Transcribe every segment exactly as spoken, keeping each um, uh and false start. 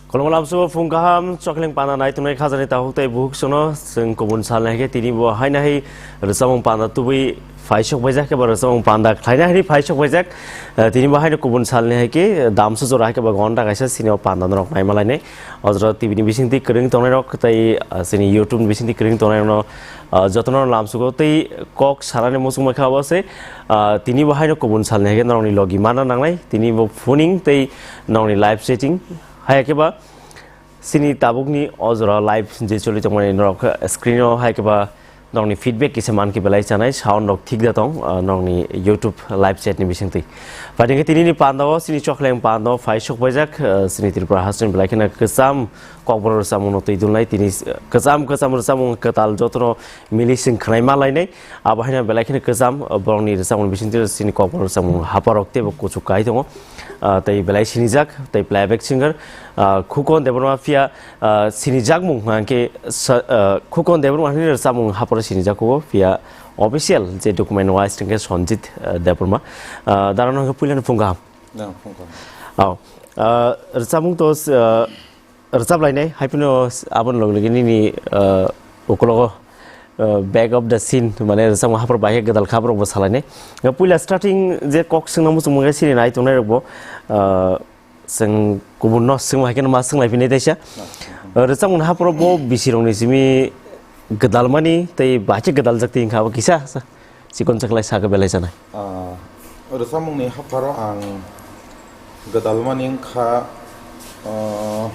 Kolomla amsubo phung kaham, chokling panda nai tongnai khajani tahuk tei buhuk sono, chwng kubun salni hai khe tini bo haino hai rwchapmung panda tubui phaisok baijak, eba rwchapmung panda khlaina hai phaisok baijak. Eh, tini bo haino kubun salni hai khe damsa jora hai khe ba gonta kaisa sini o panda norok naima lainai. O jora T V ni bisingtwi kwrwng tongnai rok tei, ah, chini YouTube ni bisingtwi kwrwng tongnai rokno, ah, jotono lamsugo tei kok sanani muchung maikha obo se, ah, tini bo haino kubun salni hai khe norokni logi mana nangnai, tini bo phoning tei norokni live chatting. Hai khe ba chini tabukni o jora live je choli tongmani norok screen o hai khe ba norokni feedback kisa man khe belai chanai, sound rok thik da tong, ah, norokni YouTube live chat ni bisingtwi. Phaidi khe tini ni panda o chini chokling panda o phaisok baijak, ah, chini Tripura hasteni belai kheno kwcham kokborok rwchapmung no twi dulnai tini, ah, kwcham kwcham rwchapmung kwtal jotono mili chwng khwnai ma lainai. Abo haino belai kheno kwcham, ah, borokni rwchapmung bisingtwi chini kokborok rwchapmung haparok teibo kuchuk kai tongo. Ah, tei belai sinijak, tei playback singer, ah, Khukon Debbarma phiya, ah, sinijakmung hwnkhe sa-, ah, Khukon Debbarma hinwi rwchapmung hapharo sinijakgo phiya official je document wise hwnkhe Sanjit, ah, Debbarma. Ah, darano hwnkhe puilano phung kaham. Nang phung kaham. Oh. Ah, rwchapmung to, ah, rwchap lainai, hai phano aboni loge loge nini, ah, ukologo, ah, back of the scene, mane rwchapmung haphar bai khe gwdal khaborok bo salainai. Puila starting je kok swngna muchung mungkha sini nai tongnai rokbo, ah, chwng kubunno swngma hai kheno ma swng lai phini teisa. Ah, rwchapmung hapharo bo bisirokni simi gwdalmani tei bahai khe gwdaljak twi wngkha abo kisa. Chikon chaklai saka belai sanai. Ah, rwchapmungni hapharo ang gwdalmani wngkha, ah,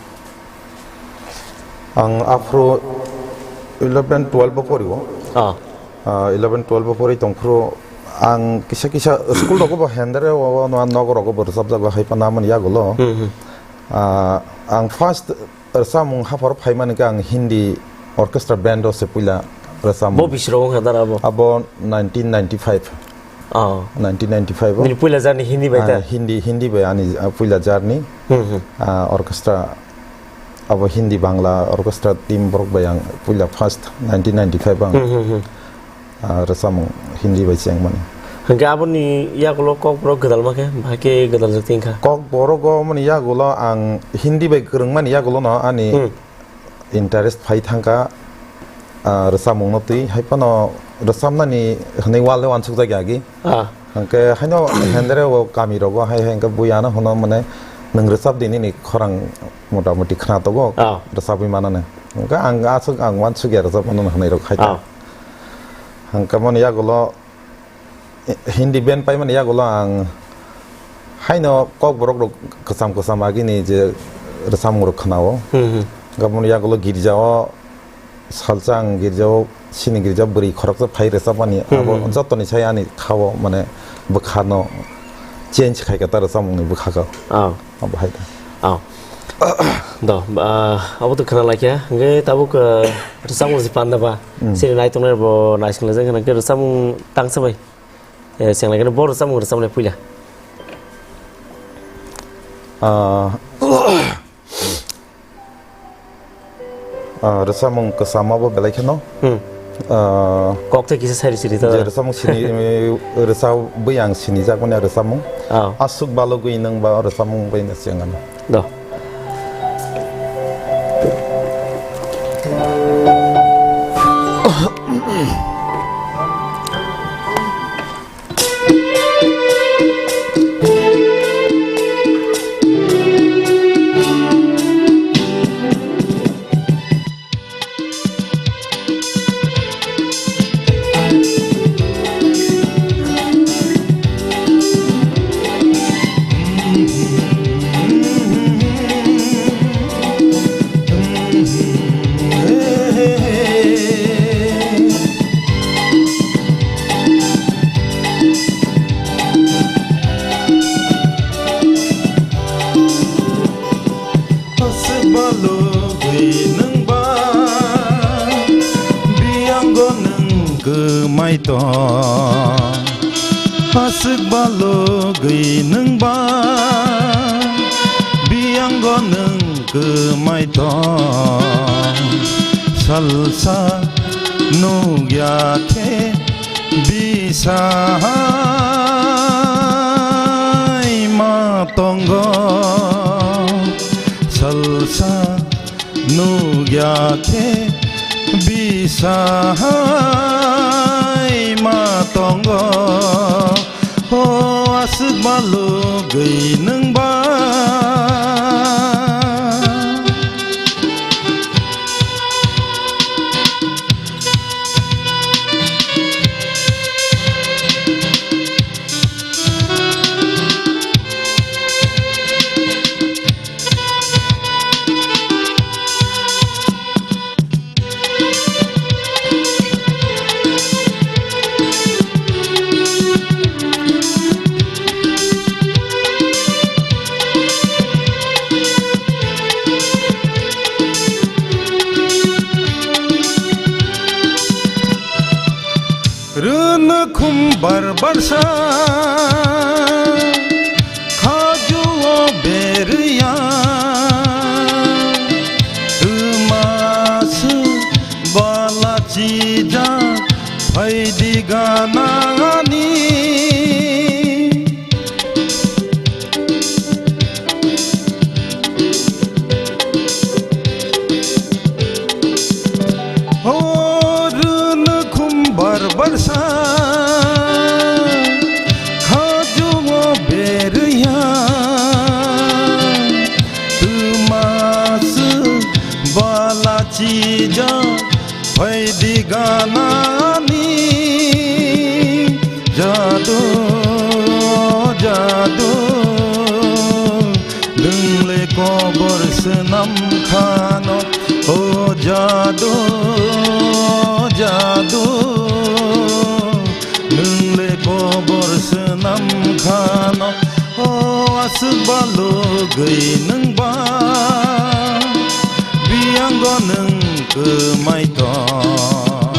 ang aphuru eleven twelve bo pori o. Ah. Ah, eleven twelve bo pori tongphuru ang kisa kisa school rogo bo hendere o, o, nogo rogo bo rwchapjago hai phano amoni yagulo. Hmm, hmm. Ah, ang first rwchapmung hapharo phaimani khe ang Hindi orchestra band o se puila rwchapmung. Bo bisiro wngkha dara abo? Abo nineteen ninety-five. Oh. Nineteen ninety-five o. Nini puila jarni Hindi bai ta? Ah, Hindi, Hindi bai ani, ah, puila jarni. Hmm, hmm. Ah, orchestra, abo Hindi Bangla orchestra team borok bai ang puila first nineteen ninety-five ang. Hmm, hmm, hmm. Ah, rwchapmung Hindi bai chengmani. Hwnkhe aboni yagulo kokborok gwdalma khe, bahai khe gwdaljak tongkha? Kokborok o mani yagulo ang Hindi bai kwrwngmani yagulo no ani Hmm. interest phai thangkha, ah, rwchapmungno twi. Hai phano rwchapnani hwnwi wal le uansukjak ya agi. Ah. Hwnkhe haino hendere o kami rogo hai hai hwnkhe bui ano hwno mane nwng rwchap di nini khorang mota moti khna togo Ah. rwchapwi manane. Hwnkhe ang aswk ang uansukya rwchapmano hwnwi rok hai ta. Ah. Hwnkhe mani yagulo Hindi band paimani yagulo ang haino kokborok rok kwcham kwcham agini je rwchapmung rok khwnao. Hmm, hmm. Gaboni yagulo girjao salsa ang girjao sini girjao bwrwi khoroksa phai rwchapmani Hmm, abo hmm. jotoni sai ani khao mane bwkhano change khaika ta rwchapmungni bwkhao. Ah. Abo hai ta. Oh. Do, ah, abo to khna laikya. Hwnkhe tabuk, ah, rwchapmung si panda ba. Hmm. Sini nai tongnai bo naising laijak hwnkhe rwchapmung tangsa bai. Eh, seng laikya bo rwchapmung rwchapnai puila. Ah, Ah, rwchapmung kwchama bo belai kheno. Hmm. Ah, Kok tei kisa sai rw siri ta. Je rwchapmung sini, rwchap bui ang sini jak mani rwchapmung. Ah. Aswk balogwi nang ba rwchapmung bai na sengano. Do. Aswk balugwi nwng ba biyango nwng kwmai tong. Aswk balugwi nwng ba biyango nwng kwmai tong. Salsa nukya khe bisai ma tongo. Talsa nugya khe bisa hai ma tongo, o aswk balugwi nwng ba. Rwno khum bar barsa, khajuo berya, twma sw bala chija, phaidi gana ani. Hor nukhum bar barsa, khajuo berya, twma sw bala chija, phaidi gana ani. Jadu, jadu, nwng le kobor swnam khano, o jadu, jadu, nwng le kobor swnam khano, o aswk balugwi nwng ba, biyango nwng kwmai tong.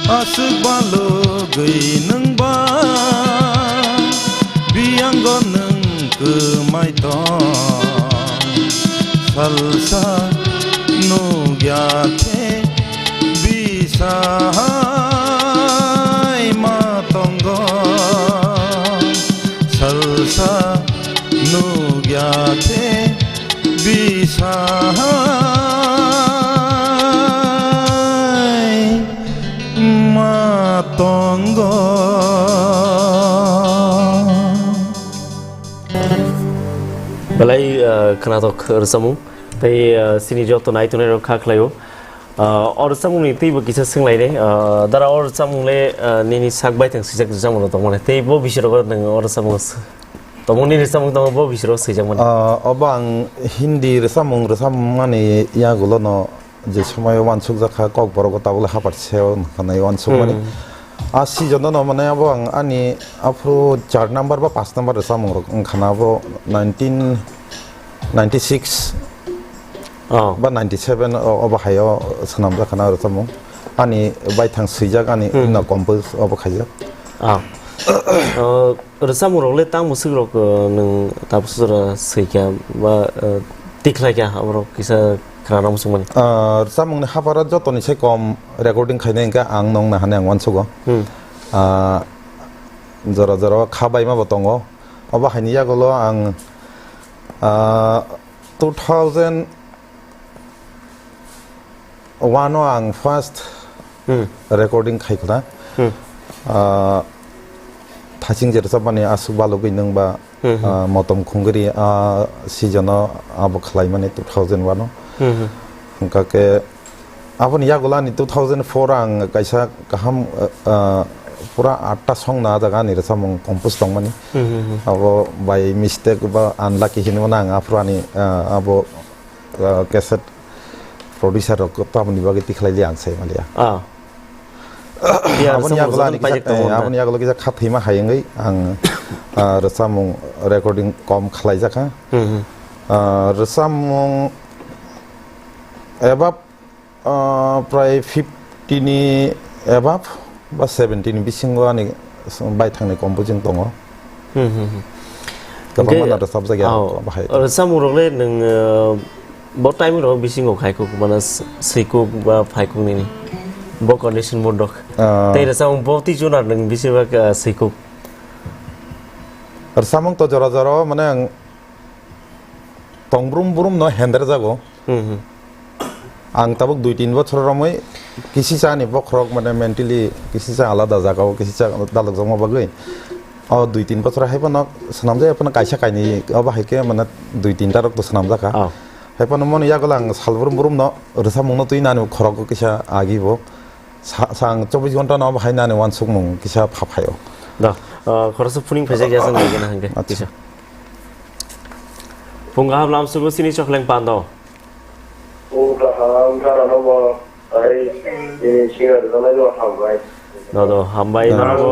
Aswk balugwi nwng ba, biyango nwng kwmai tong. Salsa nugya khe bisa hai ma tongo. Salsa nugya khe bisa hai ma tongo. Belai, ah, khwnathok rwchapmung. Tei, ah, chini joto naitongnai rok kha khlaio. Ah, o rwchapmungni teibo kisa swnglainai. Ah, dara o rwchapmung le, ah, nini sak baithang swijak rwchapmung tongmani. Tei bo bisiro nwng o rwchapmung s-, tongmung nini rwchapmung tongmani bo bisiro swijakmani. Ah, obo ang Hindi rwchapmung rwchapmani yagulono je somoio uansukjak kha, Kokborok o tabuk le hapar seo hwnwi uansukmani. Hmm. A season o no mane abo ang ani aphuru char number ba panch number rwchapmung rok wngkha na abo nineteen ninety-six Oh. ba ninety-seven o, obo hai o swnamjak khana rwchapmung. Ani baithang swijak ani Hmm. no compose obo khaijak. Ah. Oh, rwchapmung rok le tang bwswk rok, uh, nwng tabuk sora swikha ba, uh, tikhlaikha aborok kisa khana muchungmani. Ah, rwchapmung ni haparo jotoni se kom recording khainai hwnkhe ang nong nahani ang uansugo. Hmm. Ah, jora jora o kha baima bo tongo. Obo haini yagulo ang, ah, two thousand one o ang first Hmm. recording khai khwna. Hmm. Ah, Thaching je rwchapmani Aswk Balugwi Nwng Ba, Hmm, hmm. ah, Motom Khungri, ah, season o abo khlaimani two thousand one o. Hmm, hmm. Hwnkha khe aboni yagulo ani two thousand four ang kaisa kaham, ah, ah, pura atta song na jaga ani rwchapmung compose tongmani. Hmm, hmm, hmm. Abo by mistake ba unlucky hinwi mano ang aphuru ani, ah, abo ah, cassette producer rok tamoni bagwi tikhlai liya ang sai maliya. Ah. Iya, aboni rwchapmung yagulo rwchapmung ani kisa, paijak tongo eh, na? Aboni yagulo kisa khathoima hai wngwi ang, ah, rwchapmung recording kom khlaijakha. Hmm, hmm. Ah, rwchapmung above, ah, prai fifty ni above ba seventy ni bisingo ani baithangni composing tongo. Hmm, hmm, hmm. Kwbangma Hwnkhe, no rwchapjak ya oh, bahai. Rwchapmung rok le nwng, uh, bo time rok bisingo khaikuk, mane s-, swikuk ba phaikuk nini. Bo condition bo dok. Ah. Tei rwchapmung bo twi junar nwng bisibak, uh, swikuk. Rwchapmung to jora jora o mane ang tong brum brum no hender jago. Hmm, hmm. Ang tabuk dui tin bochor romwi kisi cha ni bokhorok mane mentally kisi cha alada jaga o kisi cha dalok jokma bagwi. O dui tin bochor hai phano swnamjak phano kaisa kainwi obo hai khe mane dui tin ta rok to swnamjak kha. Oh. Hai phano moni yago lang sal brum brum no rwchapmung no twi nani khorok kisa agi bo. Sa-, sang chobbish ghonta no bahai nani uansukmung kisa pha phaio. Da, ah, khoroksa phuning phaijak ya, chwng naigena hwnkhe Acha. Kisa. Phung kaham lamsugo sini chokleng pando. Phung kaham, dara no bo, ai, ini singa dana no hambai. Do, do, hambai Da. Nono bo,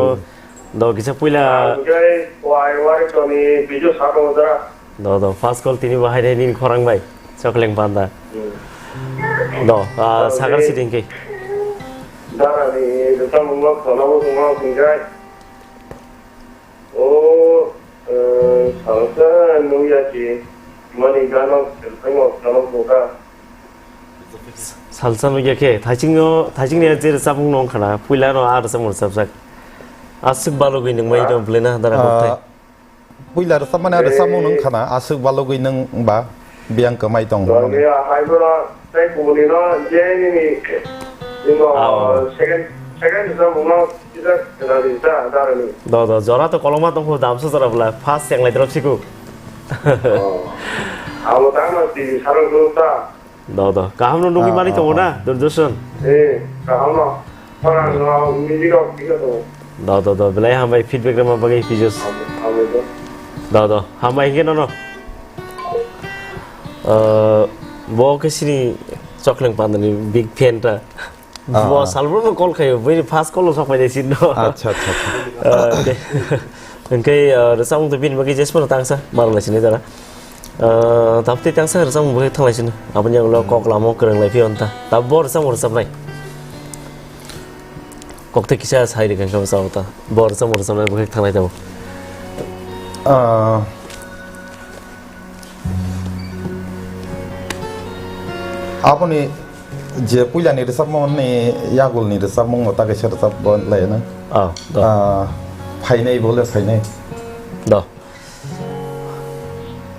do, kisa puila. Ang jai, wai, wai, toni, bijo sabo dara. Do, do, first call tini bahai nai nini khorang bai. Chokleng panda. Hmm. Do, ah, Ang sakar jai. Sidi hwnkhe. Dara ni, dukha mungma, khona bo mungma, singai. O, eh, salsa nungya si, mani gano, selfai mo, gano boka. Salsa nungya khe, thaising no, thaising ni je rwchapmung nung khana, puila no a rwchapmung rwchapjak. Aswk balugwi nungmai Ah, no bwlwi na dara ah, kokthai. Puila rwchapmani a rwchapmung nung khana, aswk balugwi nung ba. Biyang kwmai tong Bo hwnwi. Ni a hai bono tei kubuni no je nini, nino Ao. Second, second rwchapmung no kisa khwna di ta, darani. Do, do, jora to kolokma tong kho, damsa jora bwla, first yang lai drop siku. Oh. Amo tangma T V sarang dulu ta. Do, do, kaham no nugwi Ah, mani ah, tongo ah. Na, Durjoson? Eh, kaham no. Parang no, music rok kisa tongo. Do, do, do, belai hambai feedback rwma bagwi, Pijos. Hambai, hambai do. Do, do, hambai hwnkhe nono. Uh, bo khe sini Chokleng Pandani big fan ta. Ah, Bo ah. Salbrum no call khayo, bini first call no sok pai de sini no. Acha, acha, acha. Uh, de. Hwnkhe, uh, rwchapmung to bini bagwi jesmano tangsa, marwlai sini jara. Uh, tabtwi tangsa rwchapmung bagwi thanglai sini. Aboni ulo kok lamo kwrwng lai phi onta. Tab bo rwchapmung rwchapnai. Kok tei kisa sai rikha khe bwsa ta. Bo rwchapmung rwchapnai bagwi thanglai tabuk. Ah, aboni je puilani rwchapmung ni yagulni rwchapmung bo ta kaisa rwchap bo lai na. Ah, do. Ah, phainai bole phainai. Do.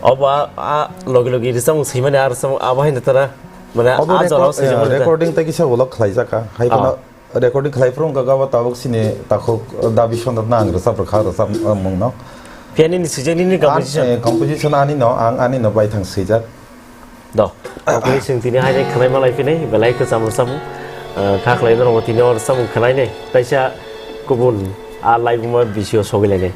Obo a, a logi logi rwchapmung swimani a rwchapmung abo haino tara mane Obo a jora record-, swijak eh, mani ta. Recording tei kisa ulo khlaijak kha. Hai Ah. Phano Recording khlai phuru wngkha gabo tabuk sini takhuk Dabi Sonat no ang rwchap rwkha rwchap, uh, mung no. Phiya nini swijak nini An-, composition? Eh, composition ani no, ang ani no baithang swijak. Do. Oke, chwng tini hai khwnai malai phinai, belai kwcham rwchapmung. Uh, kha khlai no tini o rwchapmung khwnai nai. Taisa kubun a live ma bisio sogwi lai nai.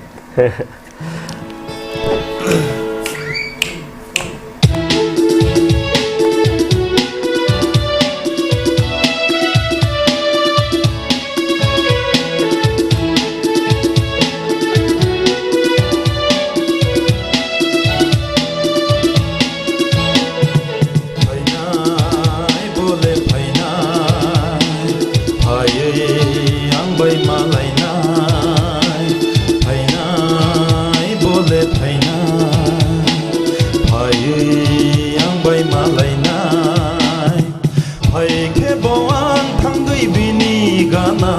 Phainai bole phainai, phaiwi ang bai malainai. Phainai bole phainai, phaiwi ang bai malainai. Phai khe bo ang thangwi bini gana,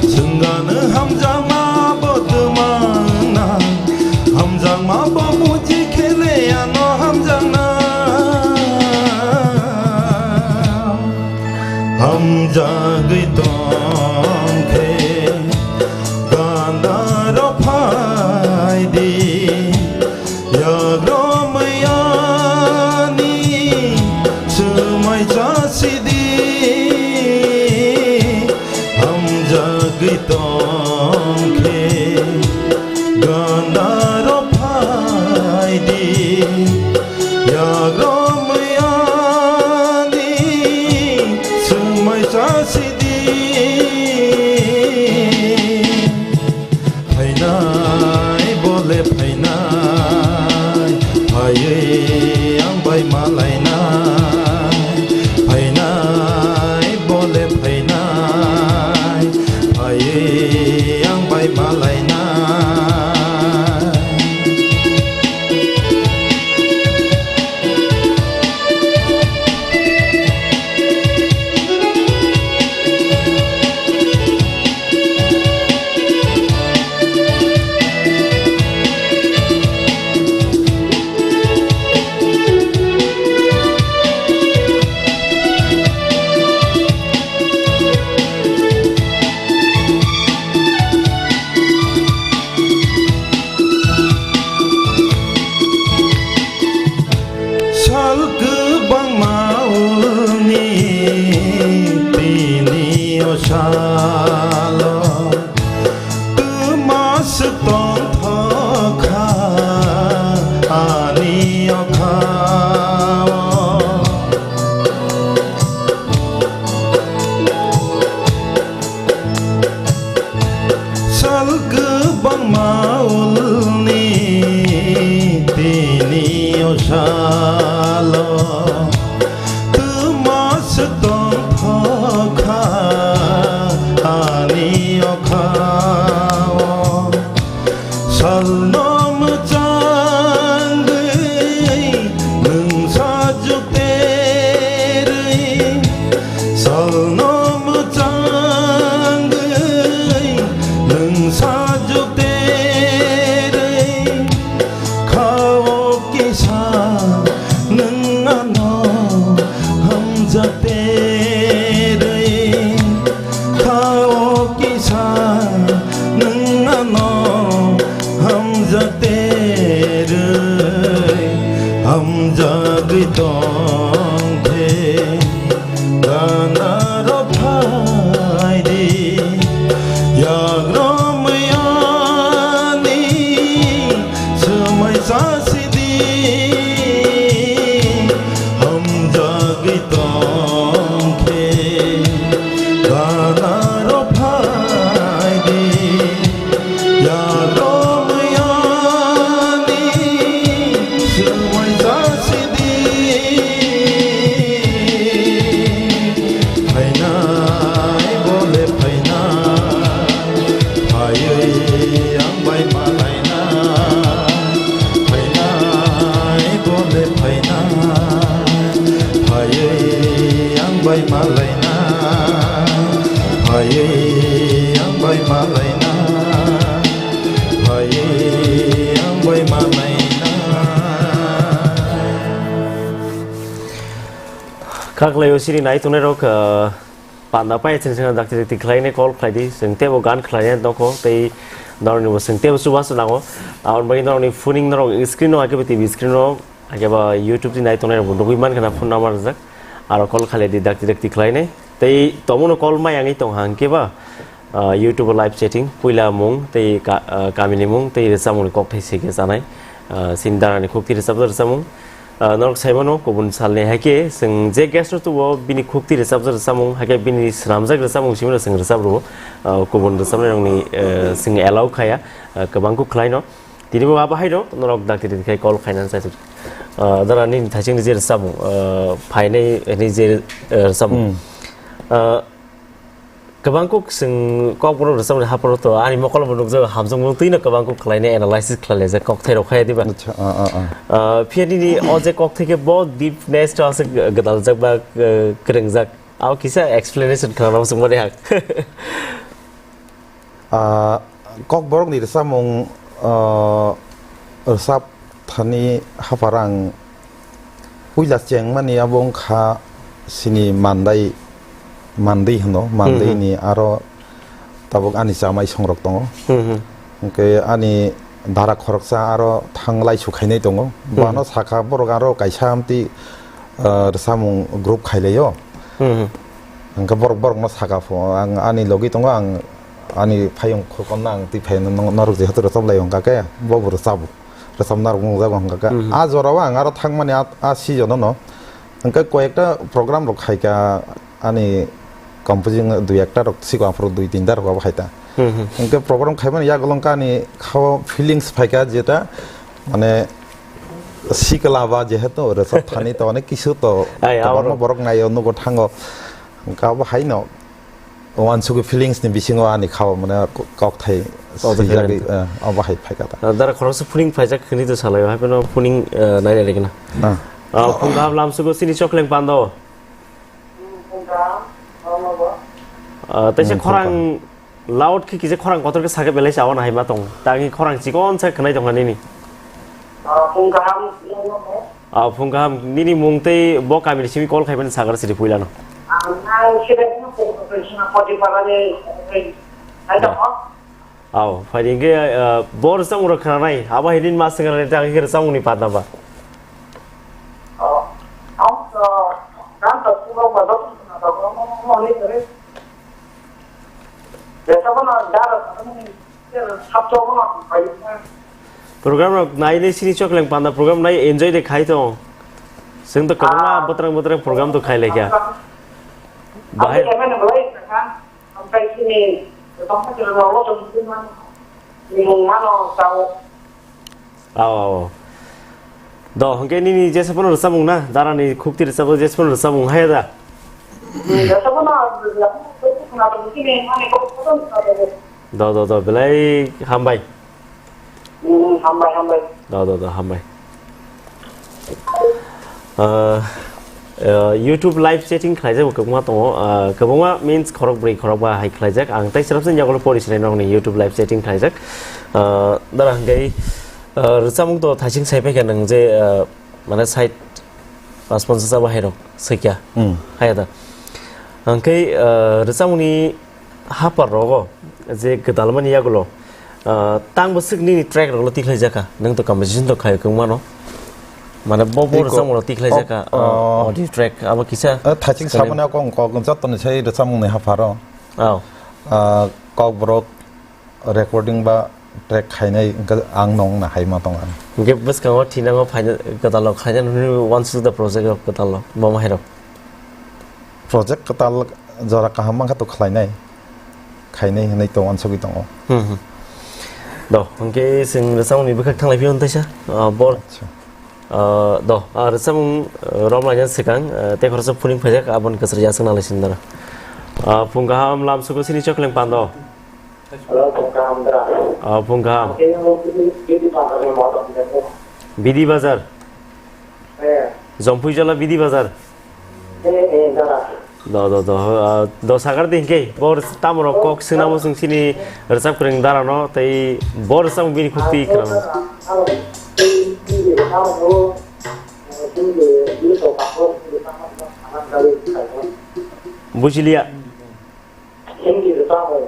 chwng gana hamjakma bo twma wngna. Hamjakma bo buji khe le ano hamjakna. Hamjagwi tong khe ganda rok phai di. Yagromwi ani swmai chasidi, hamjagwi tongkhe gandarok phaidi. Yagromwi ani swmai chasidi. Phainai bole phainai, phaiwi ang bai malainai. Phainai bole phainai, phaiwi ang bai malainai. Kwbangma ulni tini o salo twma swk tongthokha ani o khao. Sal kwbangma ulni tini o salo twma swk tongthokha ani o khao. Salno mwchangwi nwng sajuk terwi, salno mwchangwi nwng sajuk terwi, khao kisa nwng ano hamjak terwi. Khao kisa nwng ano hamjak terwi, hamjagwi tongkhe gana rok phaidi. Yagromyani swmai sasidi, hamjagwi tongkhe gana rok phaidi. Yagromyani swmai sasidi. Phainai bole phainai, phaiwi ang bai malainai. Phainai bole phainai, phaiwi ang bai malainai. Phaiwi ang bai malainai, phaiwi ang bai malainai. Khaklai o siri nai tongnai rok, ah, panda pai chwng chwng dakti dakti khlai ne call khlai di, chwng tebo gan khlai ne nokho tei norok ni bo chwng tebo chubachu nango. Aboni bagwi norok ni phoning norok screen o, hakhe bo T V screen o, hakhe bo YouTube ni nai tongnai rok bo nugwi man khana phone number rijak. Aro call khlai di dakti dakti khlai ne. Tei tomono call mai yangwi tong hang khe ba, ah, YouTube o live chatting, puila mung tei ka-, ah, kami ni mung tei rwchapmung ni kok thai se khe chanai. Ah, chini dara ni khukti rwchapjak rwchapmung. Ah, norok sai mano, kubun salni hai khe chwng je guest rok tubo, bini khukti rwchapjak rwchapmung, hai khe bini swnamjak rwchapmung simi rok chwng rwchap rwo. Ah, kubun rwchapnai rokni, eh, chwng allow khaya, ah, kwbang kuk khlai no. Tini bo abo hai no, norok dakti dakti khai call khainani chai tuk. Ah, dara nini thaising ni je rwchapmung, ah, phainai ni je, eh, rwchapmung. Hmm. Ah, Kwbang kuk chwng kokborok rwchapmani hapharo to ani mokolo bo nukjago, hamjakmung twi no kwbang kuk khlainai analysis khlai laijak kokthai rok hai diba? Acha, ah, ah, ah. Ah, phiya nini o je kokthai khe bo deepness to aswk gwdaljak ba, eh, kwrwngjak. Abo kisa explanation khlana muchung mani ang. Ah, kokborok ni rwchapmung, ah, rwchap thani haphar ang puila chengmani abo wngkha sini Mandai, Mandai hwno, Mandai Hmm, hmm. ni aro tabuk ani chamai songrok tongo. Hmm, hmm. Hwnkhe ani dara khoroksa aro thanglai su khainai tongo. Hmm. Bono sakha borok aro kaisa amtwi, ah, rwchapmung group khailaio. Hmm, hmm. Hwnkhe borok borokno sakha pho, ang ani logi tongo, ang ani phayung khoroknw ang twi phai norok jehetu rwchap lai hwnkha khe bo bo rwchap. Rwchapna rok nukjago hwnkha khe. Mhm. A jorao ang aro thangmani a, a season-o no. Hwnkhe koi ekta program rok khaikha ani composing dui ekta rok siko aphuru dui tinta rok abo khaita. Mhm. Hwnkhe program khaimani yagulo wngkha ani khao feelings phaikha jeta mane sikla ba jehetu rwchap thani to onek kisu to Ai, kwbangma abo. Borok naio nugo thango. Hwnkhe abo haino. Wansugwi feelings ni bisingo ani khao mane ko-, kokthai O, swijagwi, bekheno. Eh, obo hai phaikha ta. Ah, dara khoroksa phuning phaijak khini to salai, hai phano phuning, eh, nainai rikna. Ah. Ah, phung kaham lamsugo sini chokleng pando. Ah, taisa Hmm, khorang phung kaham. Loud khe kisa khorang kotor khe sakhe belai sa wana hai ma tong. Tangni khorang chikon sa khwnai tong nini. Ah, phung kaham. Ah, phung kaham, nini mung tei bo kamini simi call khaimani sagar siri puilano. Ang, ang sibetno phung professional Kotipalani, ai, ai, Da. Tamo? Aw, phaidi hwnkhe, ah, bo rwchapmung rok khwnanai, abo hai nini ma swngcharnai tei ang khe rwchapmungni patna ba? Oh. Program rok nai nai sini chokleng panda program nai enjoy de khai tong. Seng to kwbangma bwtrang bwtrang program to khai lekha. Bahai. Aw, aw. Do, hwnkhe nini jesa phano rwchapmung na? Darani khukti rwchapmung, jesa phano rwchapmung haya da? Do, do, do, belai hambai. Hmm, hambai, hambai. Do, do, do, hambai. Uh, uh, YouTube live chatting khlaijak bo kwbangma tongo, uh, kwbangma means khorok brwi khorok ba hai khlaijak. Ang tei srapsa yagulo pori sinai nokni YouTube live chatting khlaijak. Uh, dara hwnkhe, uh, rwchapmung to thaising sai paikha nwng je, uh, mane side pas ponchas abo hai rok swikha. Hmm. Haya da. Hwnkhe, uh, rwchapmungni hapar rogo je gwdalmani yagulo, ah, tang bwswk nini track roklo tikhlai jakha, nwng to composition to khai kwbangma no, mane bo bo rwchapmung rok tikhlai jakha, ah, audio track abo kisa. Ah, thaching saboni akong kok jotoni sai rwchapmung ni hapharo. Oh. Ah, Kokborok recording ba track khainai hwnkhe ang nong na hai ma tong ang. Hwnkhe bwskango thinango phaina kwtal rok khaina nini wansuk da project rok kwtal rok bo ma hai rok. Project kwtal jora kaham mankha to khlainai, khainai hinwi to wansugwi tongo. Hmm, hmm. Do, hwnkhe chwng rwchapmungni bwkhak thanglai phiyoni taisa, ah, bor. Acha. Ah, do, ah, rwchapmung, ah, romlaina swkang, ah, tei khoroksa phuning phaijak, aboni kwcharo yaswk nanglai sindoro. Ah, phung kaham lamsugo sini chokleng pando. Hello, phung kaham dra. Ah, phung kaham. Bidi Bazar. Eh. Zompui Jola Bidi Bazar. Eh, eh, dara. Do, do, do, ah, do sagar din ke, bor tamoro kok swnamo sung sini rwchap kwrwng dara no, tei bor rwchap bini khukti kwrwng. Bujilia. Hindi rwchapmung.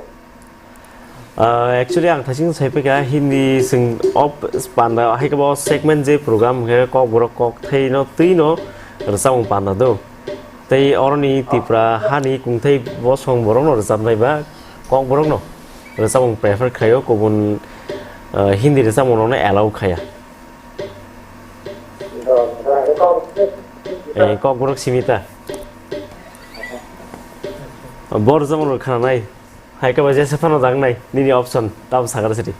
Ah, actually, ang thasing sai paikha Hindi sing op panda, hai khe bo segment je program khe Kokborok kokthai no twi no rwchapmung panda do. Tei oroni Tipra hani kungthai bosong borok no rwchapnai ba Kokborok no rwchapmung prefer khlaio, kubun, ah, Hindi rwchapmung rok no allow khaya. Eh, Kokborok simi ta. Bor jemon rok khana nai. Hai khe ba jesa phano dang nai. Nini option. Tamo sagar sidi.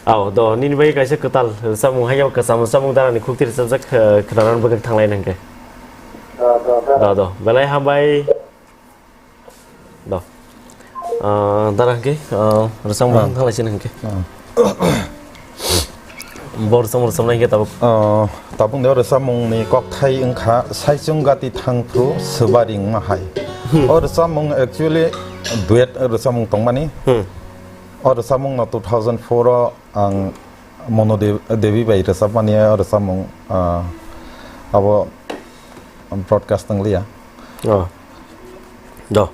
Aw, do, nini bai kaisa kwtal rwchapmung hai khe kwcham rwchapmung darani khukti rwchapjak, eh, khwnanan bwkhak thanglai nang khe. Do, do. Belai hambai. Do. Ah, dara hwnkhe, ah, rwchapmung thanglaisini hwnkhe. Ah. Bo rwchapmung rwchapnai hwnkhe tabuk. Ah, tabuk de rwchapmungni kokthai wngkha Saichung Gati Thangphru Swbaring Mahai. Hmm. O rwchapmung actually duet rwchapmung tongmani. Hmm. O rwchapmungno two thousand four o ang Mono Dev-, Devi bai rwchapmani o rwchapmung, ah, abo broadcast wngliya. Oh. Do.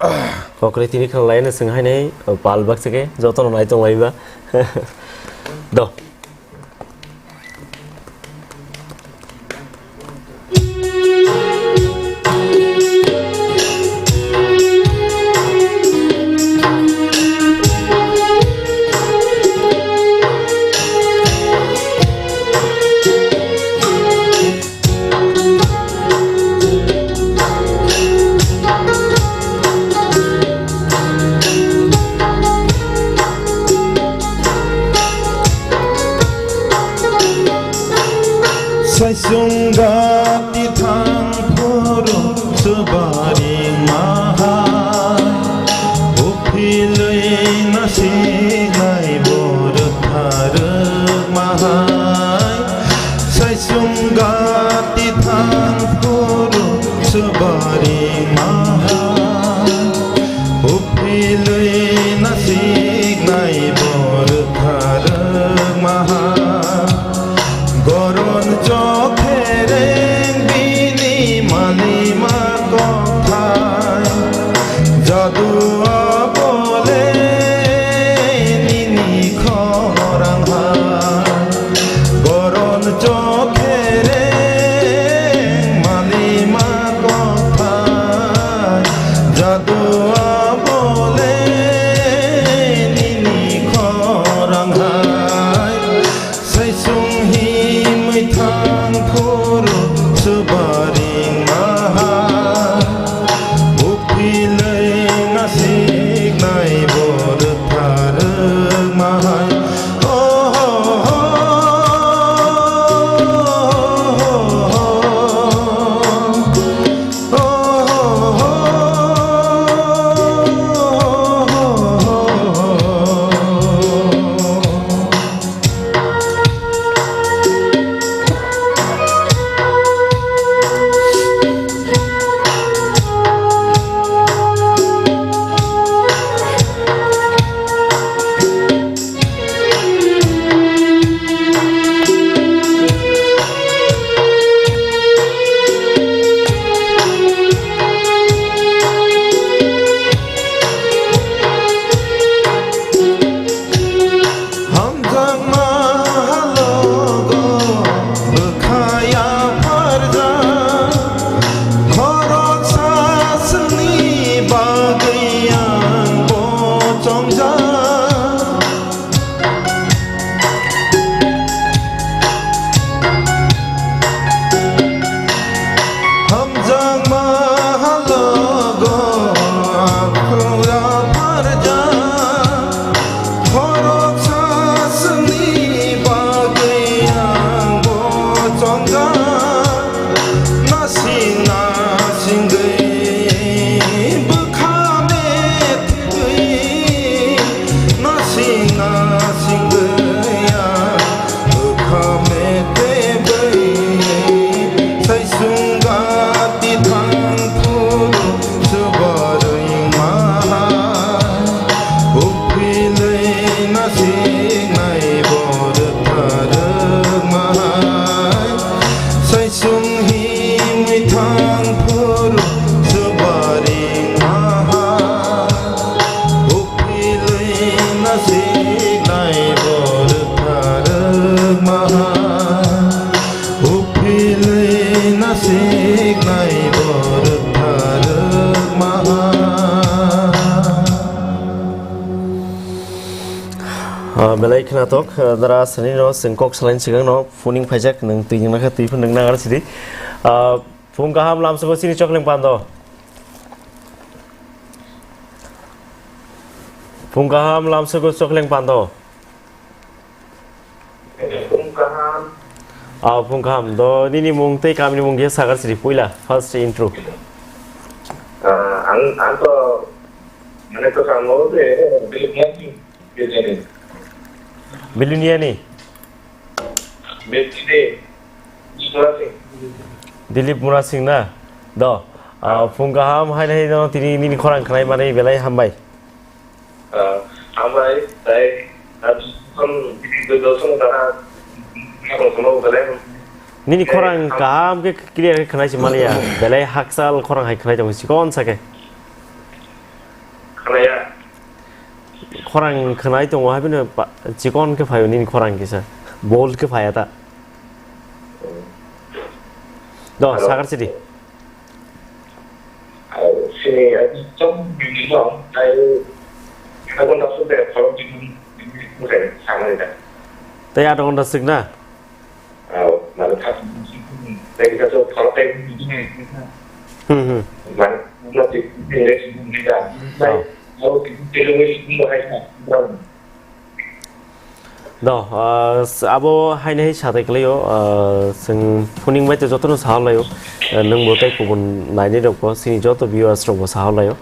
Kokre tini khna laina swng hainai, oh, pal baksa khe jotono nai tong laiba. Do. Saichung Gati Thangphru Swbaring Mahai, uphilwi nasinai bor tharwk mahai. Saichung Gati Thangphru Swbaring Mahai, uphilwi nasinai bor tharwk mahai. Goron chokhereng bini malima kokthai, jadu abole nini Hamjakma halogo aphra pharjak, khoroksa swngni bagwi ang bo chongjak. Nasing nasingwi bwkha methibwi, nasing nasingwi ang bwkha methibwi, saisung gati thang phuru swbarwi maha. Uphilwi nasiknai bo rwktharwk mahai, saisung himwi thang phuru swbari maha. Uphilwi nasiknai bo rwktharwk mahai, uphilwi nasiknai bo rwktharwk mahai. Ah, belai khnatok, ah, dara sani no chwng kok salaini swkang no phuning phaijak, nwng twi nwng nakha twi phano nwng nagar sidi. Ah, phung kaham lamsoko chini chokleng pando. Phung kaham lamsoko chokleng pando. Phung kaham. Ah, phung kaham. Do nini mung tei kamini mung khe sagar sidi puila first intro. Ah, ang, ang to mane to samo de, de, de. Biluniani? Betide. Murasing. Dilip Murasing na? Do. Ah, phung kaham hai hai no tini nini khorang khnai mani belai hambai. Ah, hambai, tai, ah, kon, video dosen dara, kon kono belai. Nini khorang kaham ke clear ke khnai si maliya. Belai haksal khorang hai khnai tong si kon sake. Khnaya. Khorang khnai tongo, haibino pa-, chikon khe phaio nini khorang kisa. Bold khe phaya ta. Do, hello. Sagar sidi. Sini, eh, chok bini no, tai, kita pun tak sudah, kalau di, di, di, di, sama kita. Tai ada honda signa? Aw, mane thak, tei kisa chwng phalok tei. Hmm, hmm. Mane, no ti, ti, ti, ti, ti, ti, aw, ti, ti, ti, ti, ti, ti, ti, Do, ah, s-, abo haino hai satai kwlaio, ah, chwng phuning bai tei jotono sahorlaio, ah, nwngbo tei kubun nainai rokbo, chini joto viewers rokbo sahorlaio.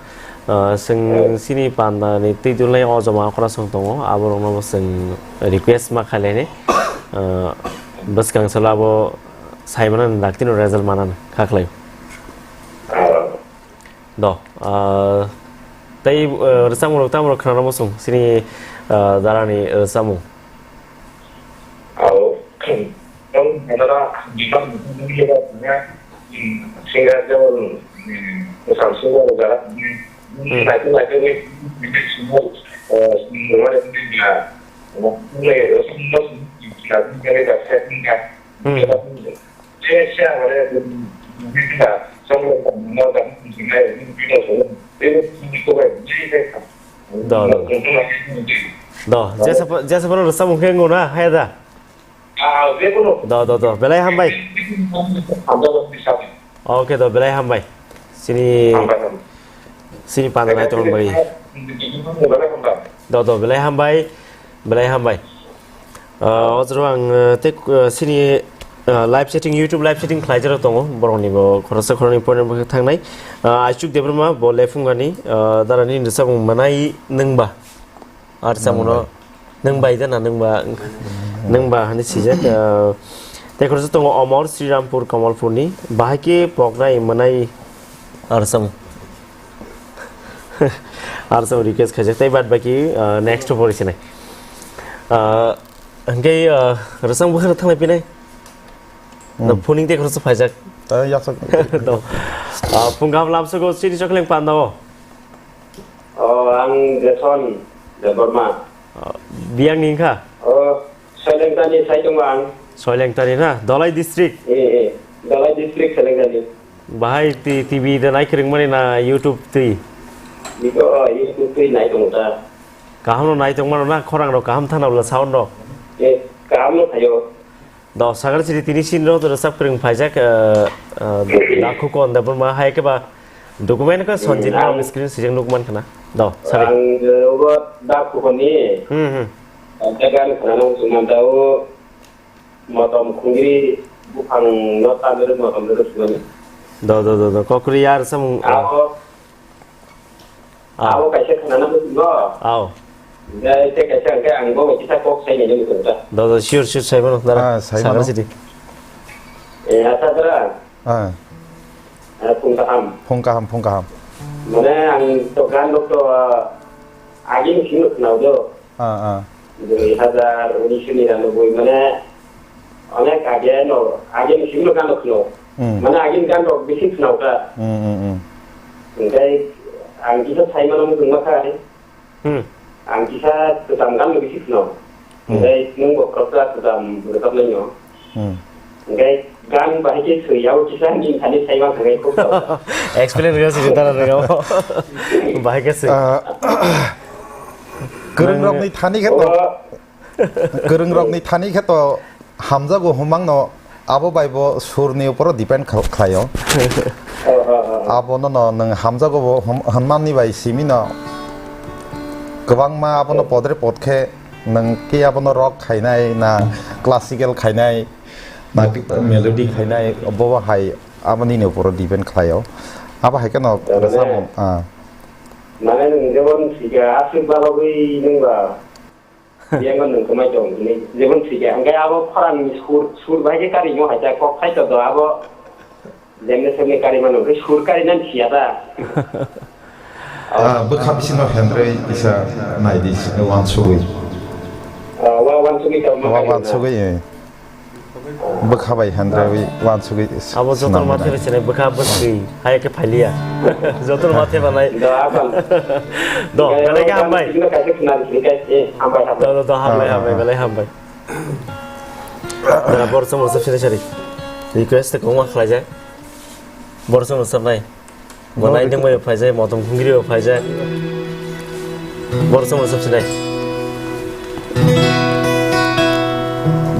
Ah, chwng chini panda ni twi dulnai o joma khorasong tongo, aborokno bo chwng request ma khailai ni. Ah, bwskang salo abo sai manani daktino result manani kha khlai. Do, ah, tei, ah, rwchapmung rok tamo rok khna rwmo chwng chini, ah, darani rwchapmung. Abo, tong, adara, bipang, bipang, bipang, singer jemon, mm, sam singer jara, mm, hmm, naitwi, naitwi, naitwi, eh, hmm, Do, do, do. Do, jesa pa-, jesa phano rwchapmung khe wngo na, haya da? Do, do, do, belai hambai. Oke, do, belai hambai. Sini, sini panda nai tong bai. Do, do, belai hambai. Belai hambai. Ah, o jora ang, ah, tei, ah, sini, ah, live chatting, YouTube live chatting khlai jora tongo. Borokni bo khoroksa khoroknwi porni bwkha thangnai. Ah, Aichuk Debbarma bo Lephungani, ah, darani rwchapmung Mwnai Nwngba. Ar rwchapmungno nwngbai da na nwngba, nwngba hwnwi swijak. Ah, tei khoroksa tongo Omor Srirampur Kamalpurni. Bahai khe poknai mwnai ar rwchapmung. Ar chwng request khaijak tei bad baki, ah, next to pori sinai. Ah, hwnkhe, ah, rwchapmung bwkhano thanglai pinai. Hmm. No phuning tei khoroksa phaijak. Tei yasak. No. Ah, phung kaham lamsoko chini chokleng panda o. O, ang Jason Debbarma. Ah, biyang ni wngkha? O, Soilengtani sai tongo ang. Soilengtani na? Dholai district? Eh, eh. Dholai district Soilengtani. Bahai ti-, T V de nai kwrwngmani na YouTube twi? Biko, oh, YouTube twi nai tongo ta. Kaham no nai tongmano na, khorang rok kaham thana bwla sound rok. Eh, kaham no thaio. Do, sagar siri tini sin ro, do, sab kring phaijak, eh, eh, Dakhu Kon Debbarma hai ke ba document ka Sanjit Hmm, Ram ang screen sijak nukman khana. Do, sabi. Ang, eh, obo Dakhu Kon ni. Hmm, hmm. Ang ta gan khana nang suman ta o. Motom khungri buphang no tanwi motom rwgwi swnamwi. Do, do, do, do. Kokri yar samung. Abo, Ah. Abo kaisa khwnana muchungo. Aw. Jai te kaisa hwnkhe ang bo kisa kok sai nai muchungo ta. Do, do, sure, sure, sai mano, dara. Ah, sai mano. Sagra sidi. Eh, acha dara. Ah. Eh, phung kaham. Phung kaham, phung kaham. Mane ang to gan rok to, ah, agini simi khwnao do. Ah, ah. Dui hazar unis ni rano bui mane onek age no, age ni simi no gan rok no. Hmm. Mane age ni gan rok bisi khwnao ta. Hmm, hmm, hmm. Hingkai ang kisa sai mano muchung ma khai. Hmm. Ang kisa kwcham gan no bisi khwnao. Hmm. Hingkai nung bo khoroksa kwcham rwchapnai no. Hmm. Hingke gan bahai khe swi, yao kisa ni thani saiman thangwi khuk tong. Explain rwya sini dara rwya o. Bahai khe swi. Ah, kwrwng rokni thani khe to, O. Kwrwng rokni thani khe to hamjago humang no abo bai bo sur ni upor depend kha-, khlai o. O, o, o, o. Abo no no nwng hamjago bo hum-, hwnmani bai simi no kwbangma abo no podre pod khe nwng khe abo no rock khainai na classical khainai. Na melody khainai, bo hai aboni ni upor depend khlaio. Abo hai kheno Mane, samung, ah. Mane nwng jemon sika aswk balogwi nwng ba, yango nwng kwmai tong hwnwi jemon sika. Hwnkhe abo khorang ni sur, sur bai khe karimo hai ta kok khai to do abo. Jemne semne kari mano, hwnkhe sur kari nan siya ta. Ah, bwkha bisingo hendrwi kisa nai di, uansugwi. Ah, wa uansugwi tamo Wa kari uansugwi, eh. Bwkha bai hendrwi uansugwi s-, Abo joto swnam mathe nai. Bai sene bwkha bwswi, hai khe phailiya. Joto mathe banai. Do, apan. Do, Kaya belai khe uansugwi hambai. Sino kaisa khna di, kaisa, eh, hambai, hambai. Do, do, do, hambai, Ah, hambai, ah. Belai hambai. Dara borok chwng rwchap sini sari. Request kwbangma khlaijak. Borok chwng rwchapnai. Bo No, naidwng bai phaijak, motom khungri bai phaijak. Borok chwng rwchap sinai.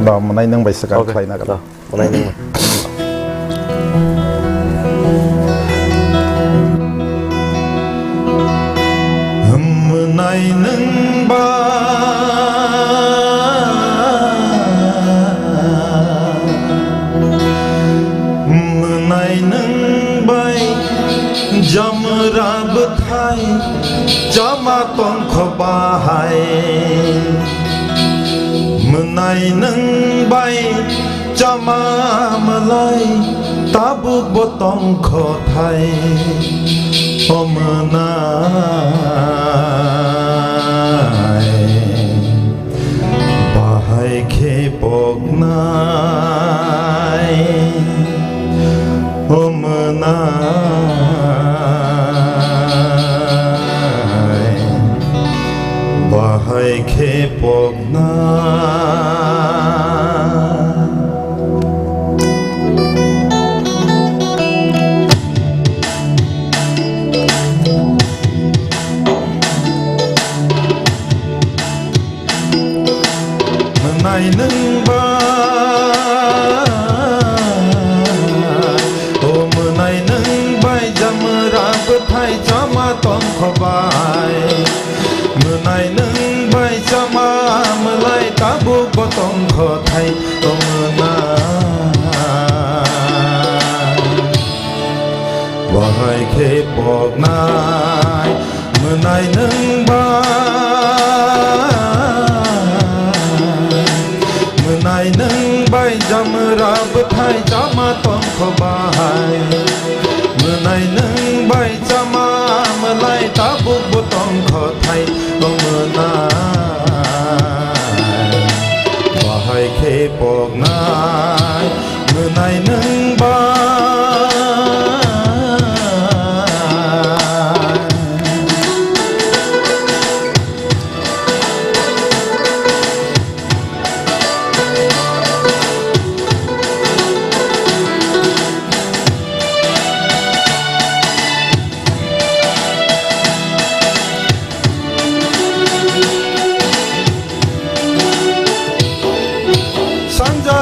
Ba, mwnai nwng bai swkang Okay. Khlai na gana. Ba, mwnai nwng bai. Mwnai nwng ba. Mwnai nwng bai jamra bwthai chama tongkho bahai. Mwnai nwng bai chama mwlai tabuk bo tongkho thai. O mwnai. Bahai khe poknai, o mwnai. Bahai khe poknai. Mwnai nwng bai, o mwnai nwng bai jamra bwthai chama tongkho bai. Mwnai nwng bai chama mwlai tabuk bo tongkho thai, o mwnai. Bahai khe poknai, mwnai nwng bai, mwnai nwng bai jamra bwthai chama tongkho bahai, mwnai nwng bai chama mwlai tabuk bo tongkho thai, o mwnai. Bahai khe poknai, mwnai nwng bai.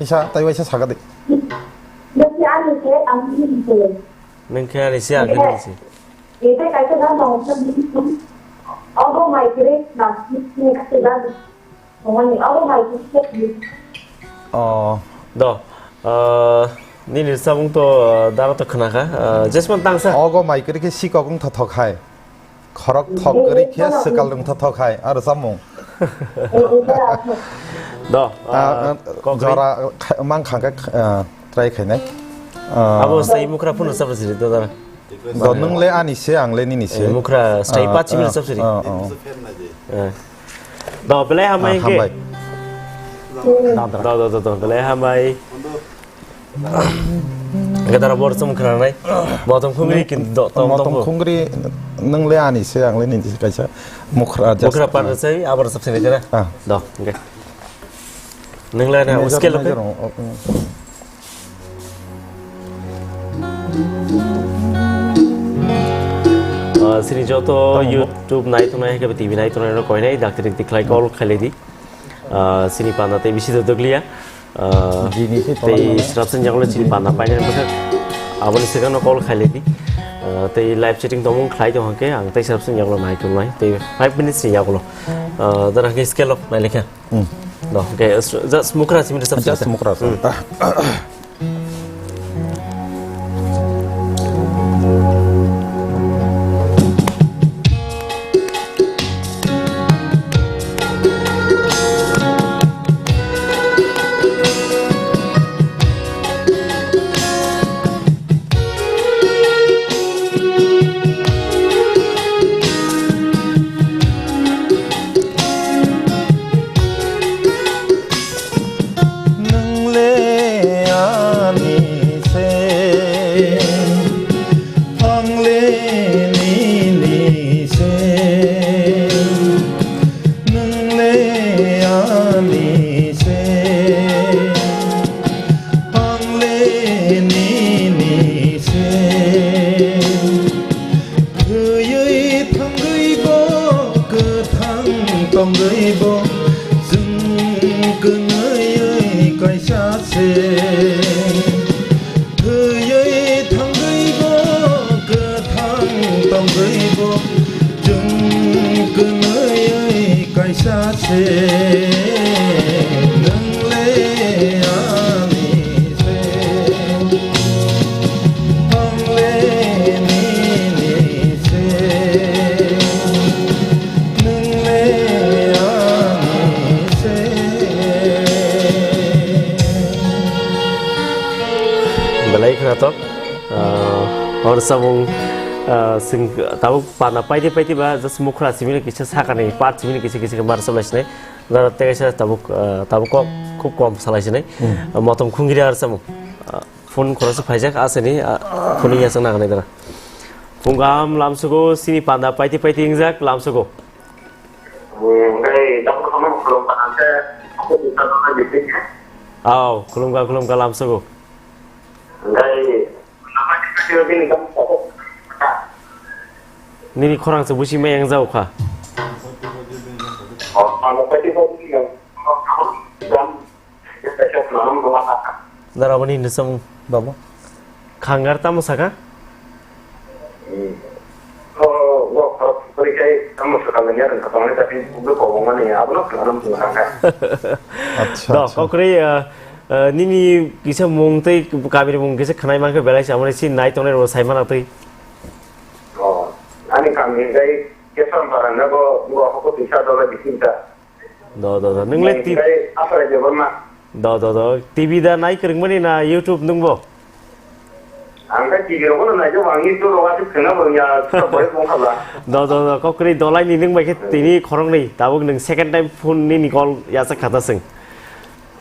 kisa, tai waisa saka de. Nokni ani se ang ni se. Nokni ani se ang ni se. Ite kaisa dan tong sa ni. Obo mai kre na ni kaisa dan. Tongani obo mai kre. Oh. Do. Ah, nini samung to, ah, dara to khna kha. Ah, jesman tang sa. Ogo mai kre ke sikok wng tho thok hai. Khorok thok kwrwi khe swkal rwng tha thok hai, aro samung. Do, ah, ah, kok jora kha-, mang khang khe, ah, try khainai. Ah, abo sai mukra phunu sab siri do dara. Do nwng le ani se, ang le nini se. Eh, mukra sai Ah, pa chimil ah, sab siri. Ah, ah. Eh. Do, belai hambai Ah, ke. Hambai. Do, do, do, do, belai hambai. Gadara bor sum khranai. Motom khungri kin do, tom, Motom tom. Khungri nwng le ani se, ang le nini se kaisa. Mukra just Mukra par sai, abar sab sini kara. Ah. Do, okay. Nang lai na, Major, scale major, oke. Oh, oh. Ah, sini joto Tamo bo. YouTube nai tongnai, haikhe T V nai tongnai rok koinai, dakti dakti khlai call khailai di. Ah, sini panda tei bisi dodokliya. Ah, Jini se tei tolong srapsa ni jagolo sini panda painani bwkhak. Aboni swkangno call khailai di. Ah, tei live chatting tongmung khlai tong hwnkhe ang tei srapsa ni jagolo nai tongnai. Tei five minutes ni jagolo. Ah, dara hwnkhe scale of nai lekha. Hmm. Do, okay, s-, just mukra simi resap Just sata. Mukra Hmm. sata. Nwng le ani se, ang le nini se. Nwng le ani se, ang le nini se. Thwiwi thangwi bo, kwthang tongwi bo, chwng kwnwi kaisa se. Thwiwi thangwi bo, kwthang tongwi bo, chwng kwnwi kaisa se. Nwng le ani se, ang le nini se. Nwng le ani se. Belai khwnathok. Ah, hor samung, ah, sing, tabuk pana paidi paidi ba, just mukra simini kisa sakani, part simini kisa kisa mar salai sinai. Dara tega sa tabuk, ah, tabuk kok, khub kom salai sinai. Hmm. Ah, motom khungiri ar samung. Ah, phone khoroksa phaijak, asani, ah, phone ya sang nangnai dara. Phung gam lamsugo, sini panda paidi paidi ingjak, lamsugo. Hmm, hwnkhe, doctor no khulum pana khe, aku bisa dona di sini. Aw, khulumkha, khulumkha, lamsugo. Hwnkhe, Nini khorang se busi maya yang jau kha. Dara bani hinwi samung. Babu. Khangar tamo saka? Acha, do, acha. Kokri, uh, uh, nini kisa mung tei kamini mung kisa khanai mankhe belai se amoni si nai tongnai rw sai mana tei. Oh, ani kami hingkai Kesan Parang na bo, bo hoko tisa dola bisinta. Do, do, do. Nung le ti- Hingkai Asai Debbarma. Do, do, do. T V da nai kwrwngmani na YouTube nungbo? Ang khe T V rogo no nai jo, ang YouTube rogo aswk khwna bo ya, sura boy bong khala. Do, do, do. Kokri dolai ni nung bai khe tini khoroknwi. Tabuk nung second time phone nini call yasa khata sung.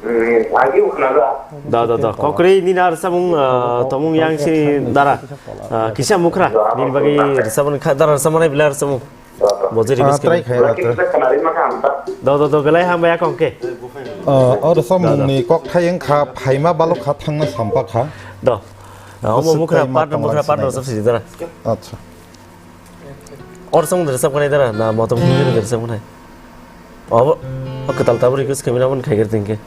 Hmm, lagi khwna da. Da, da, da. Kokri nini ar samung, ah, tomung yang sini dara. Ah, kisa mukra. Nini bagi rwchapmani kha, dara rwchapmani bila rwchapmung. Bo jiri Ah, miss try khe. Khaya, try. Da, da, da, belai hambai akong khe. Ah, o rwchapmung ni kok thayeng kha, phaima balok kha, thangna sampa kha. Da. Ah, omo mukra, part mukra, part rwchap sidi dara. Acha. Or song dere sab kanai dara, na motom khungni dere sab kanai. Abo, o kwtal tabuk request khaimani abo khai gari tingke.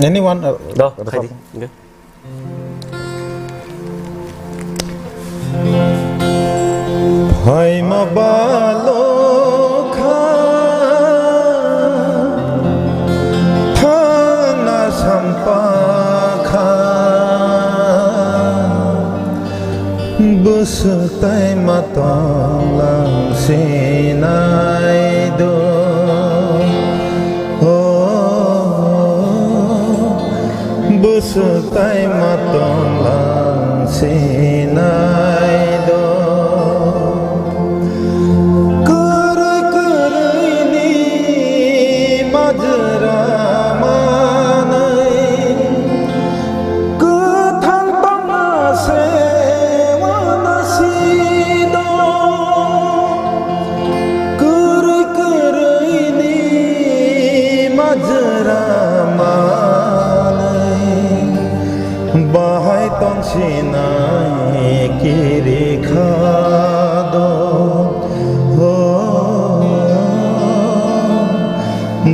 Anyone, uh, Do, khai di. Okay. Phaima balokha, thangna sampakha. Bwswk tai ma tong lang sinai do, o, bwswk tai ma tong lang sinai do. Kwrwi kwrwi ni majra manai. Kwthang tongma se uanasi do, kwrwi kwrwi ni majra ma Sinai kiri khado, ho,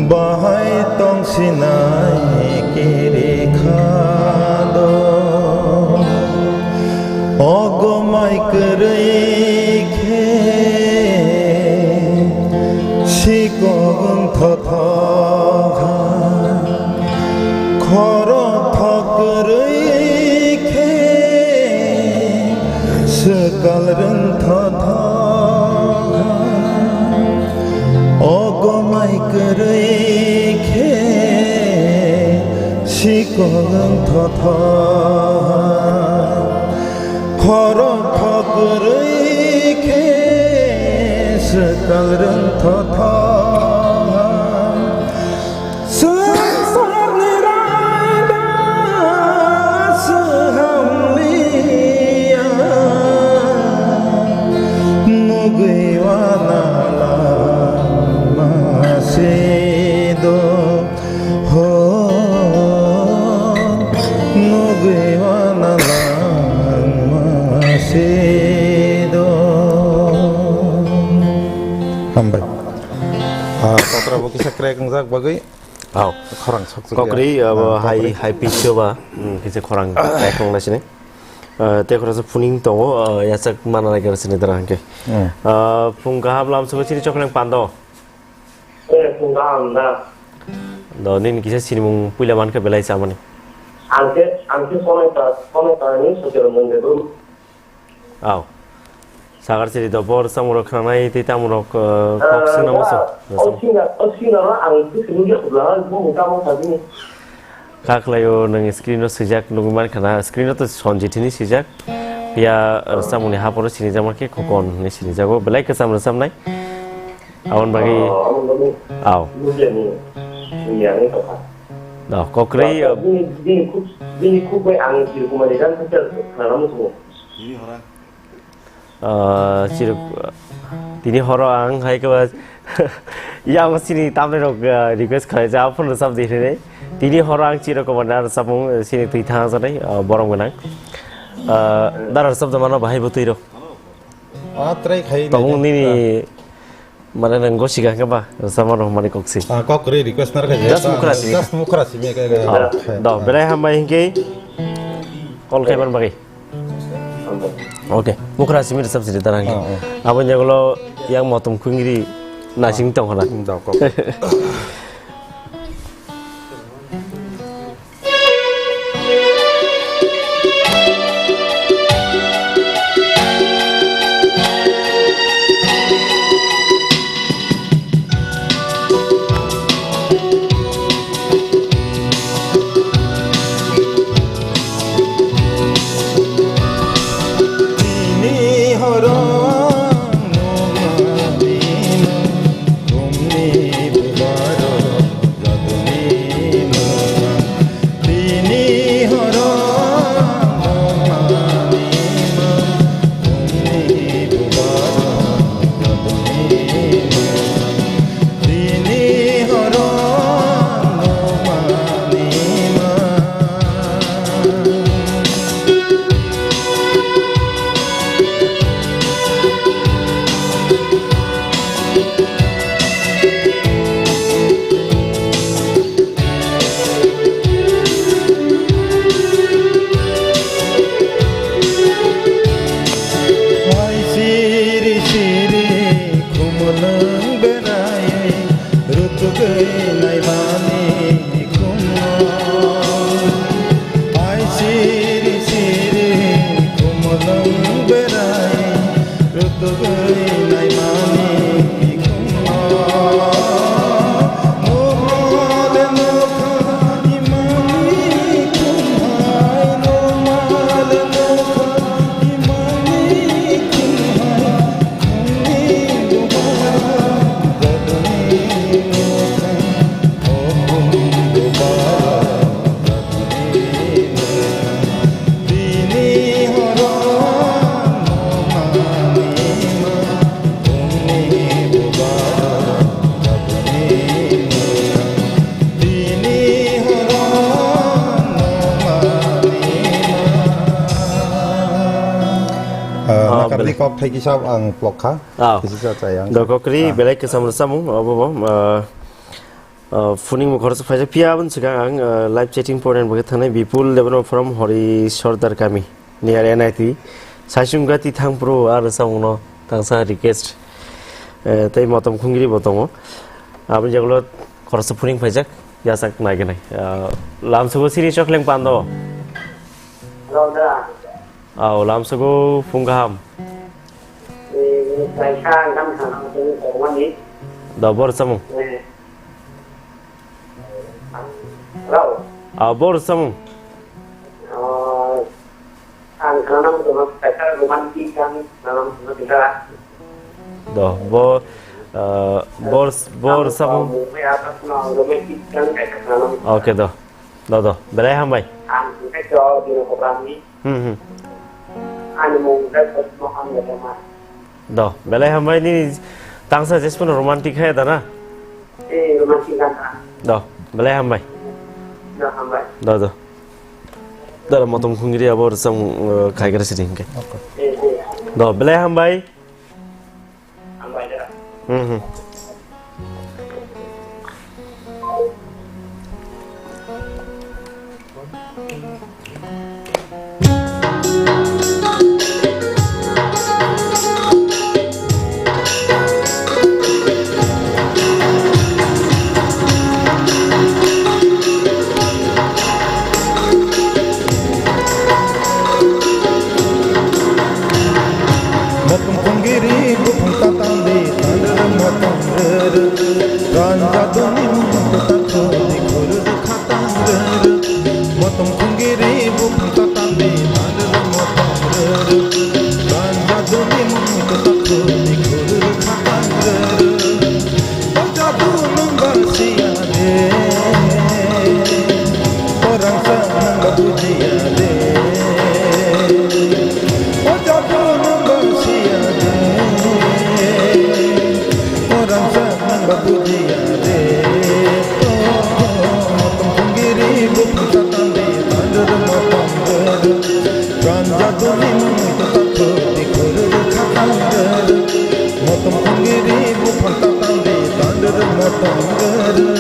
bahai tong sinai kiri khado, ogomai kwrwi khe sikogwng thothoha. Khorok thok kwrwi khe swkal rwng thotho, ogomai kwrwi khe sikol wng thotho. Khorok thok kwrwi khe swkal rwng thotho. Swngcharni raida swhamliya, nugwi uanala masido, ho, nugwi uanala masido. Hambai. Ah, kotra bo kisa crack wngjak bagwi. Wow. Khorang sok sok ya. Kokri, abo Ah, hai, kokri. Hai pitch ba, hmm, kisa khorang crack wngna sini. Ah, te khorang sa phuning tongo, ah, yachak mana lai kara sini dara hangke. Hmm. Ah, phung kaham lam soko chini chokrang pando. Eh, phung kaham da. Do nini kisa sinimung puila mankha belai chamani. Angke, angke sonai ta, sonai ta ni sokero mung de dum. Aw. Sagar siri do bor samurok khnanai tei tamurok, eh, kok Ah, singna da, musu. O singer, o singer no ang khe sini khe khubla, bumung tamo sa bini. Kha khlaio nwng screen o swijak nugwi man khana, screen o to Sanjit hini swijak. Phiya, eh, samungni haporo sinijak ma khe Khokon hini sinijago. Belai kwcham rwchabnai. Aboni bagwi. Oh, aboni bagwi. Aw. Bujiya ni. Bujiya ni tokha. Da, kokrwi, ah, bini, bini khub, bini khub bai ang Chirkumani gan khe khana musu. Ah, chiruk, tini horo ang hai khe ba, yang sini tamni rok, ah, request khlai ja, phone rwchap di hwnwi. Tini horo ang chiruk kobo na rwchapmung, sini twi thang janai, ah, borom gwnang. Ah, dara rwchap da mano bahai bo twi rok. Ah, try khai Tabung nai. Nini, mane nang go siga khe ba, rwchapma rok mani kok si. Ah, kok kwrwi request nar khe. Just mukra simi. Just mukra simi khe. Ah, do, belai hambai hinkhe call khai ban bagwi. Okay, mukra simi rwchap sidi tarang. Ah, ah. Abo nyagulo yang motom khungri nasing tong hona. Da, kok. Tini horo nungma bini kumni bubaro jaduni mukha. Tini horo nungma bini kumni bubaro jaduni mukha. Tini horo nungmani ma. Hai siri siri khumulwng berai rutugwi naimani khumno. Hai siri siri khumulwng berai rutugwi naimani khumno. Bini kok thaiki sab ang plok kha. Ah. Kisi sa chai ang. Dokokri, ah, belai kwcham rwchapmung, obo bo, ah, ah, phuning bo khoroksa phaijak. Phiya aboni swkang ang, ah, live chatting point bo khe thangnai Bipul Debbarma from Hori Sordar Kami, near N I T. Saisung gati thang pro ar rwchapmungno tangsa request. Eh, tei Motom Khungiri bo tongo. Aboni jagulo khoroksa phuning phaijak, yachak naigenai. Ah, lamsugo siri chokleng pando. Hello, da. Au, lamsugo phung kaham. Eh, kaisa gam sana tong tongmani. Da bor samung. Eh. Hello. Au, bor samung. Ah, ang kanam tong kaisa romantic gam kanam tong kita. Do, bo, ah, bor, bor samung. Ang romantic gam kaisa kanam. Okay, do. Do, do. Belai hambai. Ang kaisa dino ko kami. Hmm, hmm. Ani mung khe Mohan Debbarma. Do, belai hambai ni tangsa jesmano romantic hai da na? Eh, romantic kan ta. Do, belai hambai. Do, hambai. Do, do. Dara Motom Khungiri abo rwchapmung, uh, khaigra sidi hinkhe. Okay. Eh, eh. Do, belai hambai. Hmm, hmm. Motom Khungiri buphang tatang di tandar motom rwrw. Ganja doni motom tatang di khurur khatang rwrw. Motom Khungiri buphang tatang di tandar motom rwrw. Ganja doni motom tatang di khurur khatang rwrw. O jadu nwng ba siya de, o rangchak nwng ba bujiya de. O jadu nwng ba siya de, o rangchak nwng ba bujiya de. O, o, o, Motom Khungiri buphang tatang di tandar motom rwrw. Ganja doni mung to tatho di khurur khatang rwrw. Motom Khungiri buphang tatang di tandar motom rwrw.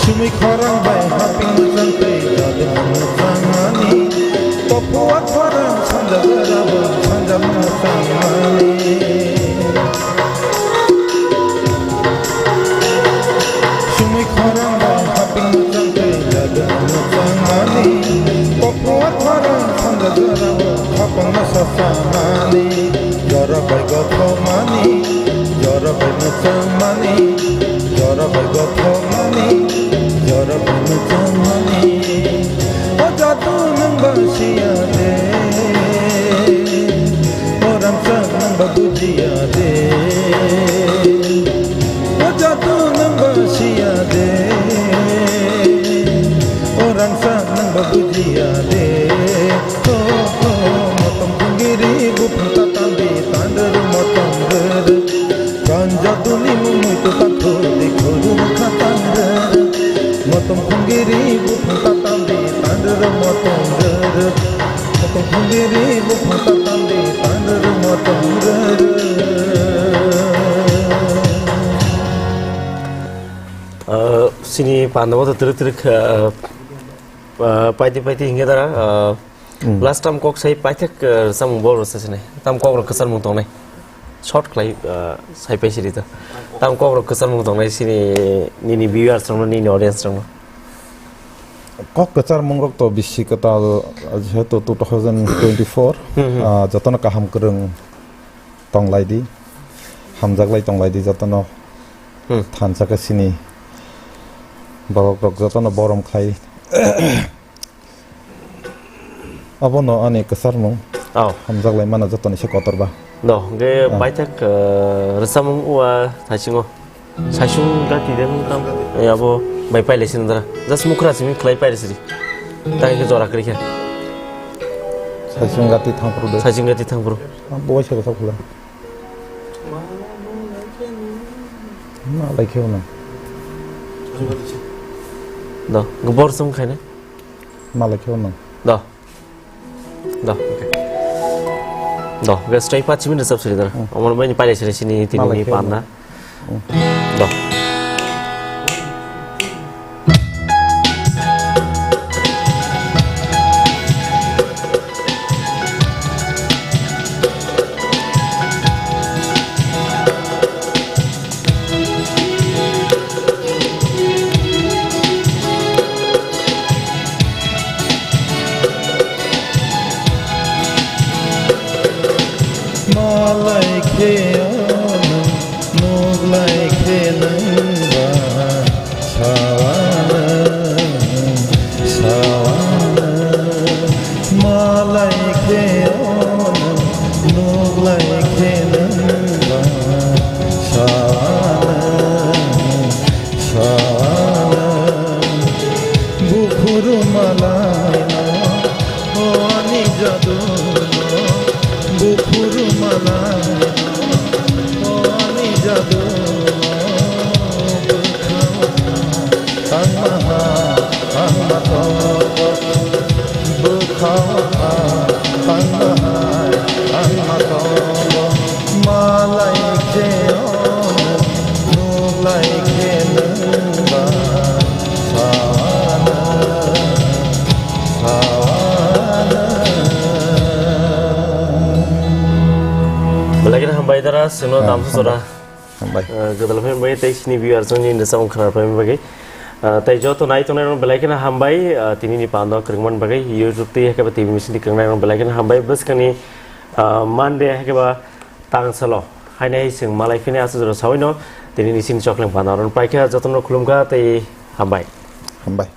Sumui khorang bai haping mwchang tei jadu mwchang ani. Tophua khorang sanja jora bo sanja mwchang ani. Sumui khorang bai haping mwchang tei jadu mwchang ani. Tophua khorang sanja jora bo khapang no sasa mani. Jora bai gothomani, jora bai mwchangmani, jora bai gothomani, jora bai mwchangmani. O jadu nwng ba siya de, o rangchak nwng ba bujiya de. O jadu nwng ba siya de, o rangchak nwng ba bujiya de. O, o, Motom Khungiri buphang tatang di tandar motom rwrw. Ganja doni mung to tatho di khurur khatang rwrw. Motom Khungiri buphang tatang di tandar motom rwrw. Motom Khungiri buphang tatang di tandar motom rwrw. Ah, sini panda o twrwk twrwk, ah, ah, paiti paiti hinkhe dara, ah, hmm, last time kok sai paithak, ah, samung bol rwsa sini. Tam kok rok kwchar mung tongnai. Short khlai, ah, sai pai siri ta. Tam kok rok kwchar mung tongnai sini nini viewers rokno, nini audience rokno. Kok kwchar mung rok to bisi kwtal, ah, jehetu two thousand twenty-four, hmm, hmm, ah, jotono kaham kwrwng tong lai di, hamjak lai tong lai di jotono. Hmm. Thansa khe sini borok rok jotono borom khai Abono ani kwcharmung. Oh. Hamjak lai mano jotoni se kotor ba. No, hwnkhe Ah. paithak, eh, rwchapmung wa thaisingo. Saisung gati de wng tam. Eh, abo bai pailai sin dara. Just mukra simi khlai pailai siri. Tang ke jora kri khe. Saisung gati thangpru de. Saisung gati thangpru. Bo se ko sakula. Ma lai khe ono. Do, gbor sum khaina. Ma lai khe ono. Do. Do, okay. Do, guys, try pa chimin resap siri dara. Hmm. Omor bai ni pailai siri sini tini Ma lai ni khe ono. Panna. Hmm. Do. Malai khe ono, nuklai khe nungba, sawana, sawana. Malai khe ono, nuklai khe nungba, sawana, sawana. Bukhuru malai no, o ani jadu no, bukhuru malai no, o ani jadu no, bwkha o tha, ang maha, ang matongo, bwkha o tha, ang maha, ang matongo, malai khe o nwng, nuklai khe nwng ba, sawana, sawana. Belai kheno hambai dara, chwngno Ah, tamsuk jora. Hambai. Ah, gwdalphai hambai tei chini viewers rokni nini samung khna phai bagwi. Ah, tei joto nai tongnai rok belai kheno hambai, ah, tini ni pando kwrwngmani bagwi YouTube tei hakhe ba T V machine twi kwrwngnai rok belai kheno hambai. Bwskangni, ah, Monday hakhe ba tangsalo hainai chwng malai phini aswk jora sawino tini ni chini chokleng pando ron paikha jotono khulumkha tei hambai. Hambai.